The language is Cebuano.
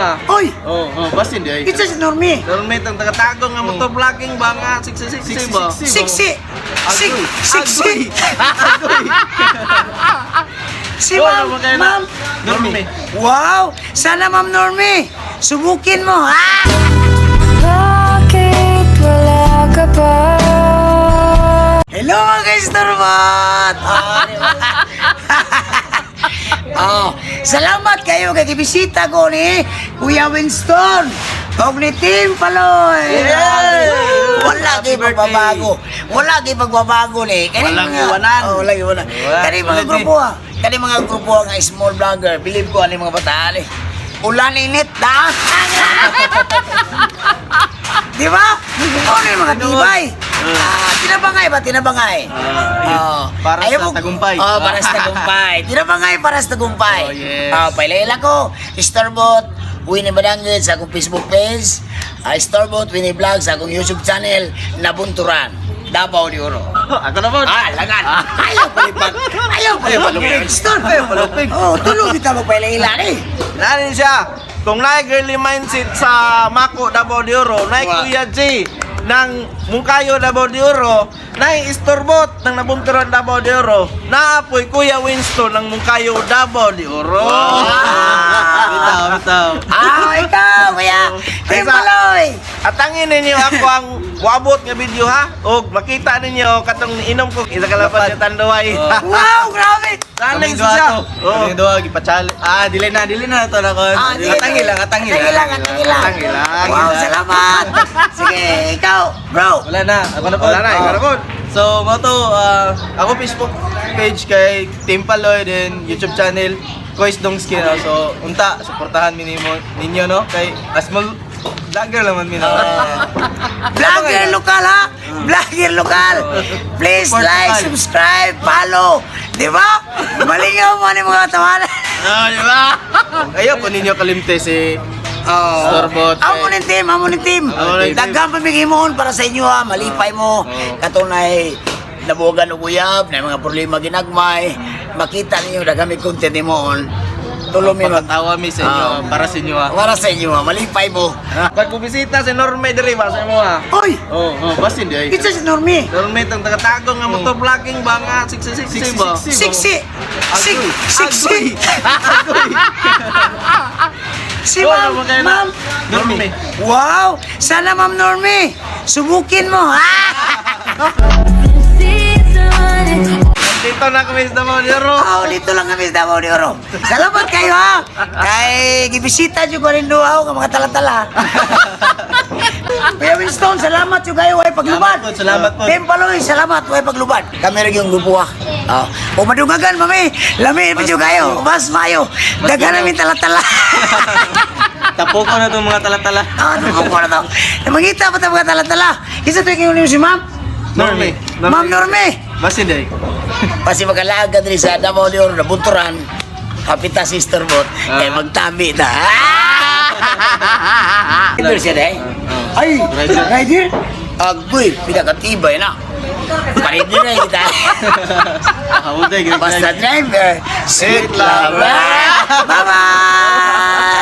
Oy! Oh, basin di ay. Kinsa si Normie? Normie tong taga-tagong nga motor vlogging ba nga 666 ba? Siksi! Sik! Agoy. Siksi! Agoy. Si Ma'am! Ma'am! Normie. Wow! Sana, Ma'am Normie! Subukin mo, ha? Bakit wala ka pa? Hello, mga ka-Storbot! Oh, di ba? Oh, salamat kayo kay gibisita ko ni Kuya Winston og ni Team Paloy. Yeah! Wala kay Happy birthday. pagbabago. Wala kay pagbabago ni. Kani Walang mga- iwanan. Oh, walang iwanan. Wala. Kani mga Solid eh. grupo ah. Kani mga grupo nga small vlogger, believe ko ani mga bataan eh. Ulan init da. Di ba? Ano yung mga tibay? Ah, tinabangay ba? Tinabangay. Ah, Oh, Para ayaw sa tagumpay. Oh, para sa tagumpay. Tinabangay para sa tagumpay. Oh, yes. Ah, pailaila ko. Starbot, Winnie Badangit sa akong Facebook page. Starbot, Winnie Vlog sa akong YouTube channel, Nabunturan, Davao de Oro. Ako na po. Ah, langan. Ayaw palipag. Ayaw palipag. Winston. Ayaw palupig. Oh, tulog kita mo pailaila ni. Nani siya. Kung naay girly mindset sa Mako Davao de Oro, naay Wa. Kuya J ng Mungkayo Davao de Oro, naay Istorbot ng Nabunturan Davao de Oro, naapoy Kuya Winston ng Mungkayo Davao de Oro. Bitaw, bitaw. Ah, ikaw, kuya. Team Paloy. Atangin ninyo ako ang wabot nga video ha. Og makita ninyo katong inom ko isa kalapan sa Tanduay. Oh. Wow, grabe. Challenge Kaming duha siya. to. Oh. Kaming duha gipachallenge. Ah, dili na to na kon. Ah, dili. Atangi lang, atangi lang. Atangi lang, atangi lang. Atangi lang. Wow, salamat. Sige, ikaw, bro. Wala na, ako na po. Wala na, ikaw na po. So, mo to, ako Facebook page kay Team Paloy, then YouTube channel, Kois Dongski, no? So, unta, suportahan mi nimo ninyo, no? Kay, a small vlogger lang man mi, no? Vlogger lokal ha? Vlogger lokal. Please Support like, lokal. subscribe, follow. Di ba? Malingaw mo ni mga tawanan. Oh, di ba? Ayaw po ninyo kalimte si Oh. Storbot. Amo ni team, amo ni team. Amo ni team. Daghan pa migimon para sa inyo ha, malipay mo. Katunay nabuwagan og uyab, na mga problema ginagmay. Makita ninyo daghan may content nimo on. Tulo mi mag Pagkatawa mi sa inyo, para sa inyo, ah. para sa inyo ha, malipay mo. Pag bumisita si Normie diri ba sa imo ha. Oy, Oh, basin di ay. kinsa si Normie? Normie tong taga-tagong nga motor vlogging ba nga 666 ba? Siksi. Sik, siksi. Agoy. Si Ma'am, Ma'am. Normie. Wow! Sana, Ma'am Normie, subukin mo, ha? Dito na kami sa Davao de Oro. Oh, dito lang kami sa Davao de Oro. Salamat kayo, ha? Kay gibisita nyo ko rin duha nga mga talatala. Kuya Winston, salamat yung kayo way paglubad. Salamat po, salamat po. Tim Paloy, salamat way paglubad. Kami rin yung grupo, ha. Oh. O madungagan, mami. Lami pa yung kayo. Mas mayo. Daghan namin talatala. Tapo ko na itong mga talatala. Ah, oh, ko na to. Mangita pa tayo mga talatala. Isa to yung si Ma'am? Normie. Ma'am Normie. Basin di ay. Pasi magalaga diri sa Davao de Oro na bunturan. Kapita sister bot kay magtabi ta. Rider siya dai. Ay, Rider. rider. Agoy, pinakatibay na. Parider na kita. Ako Basta driver, sweet lover. Bye-bye.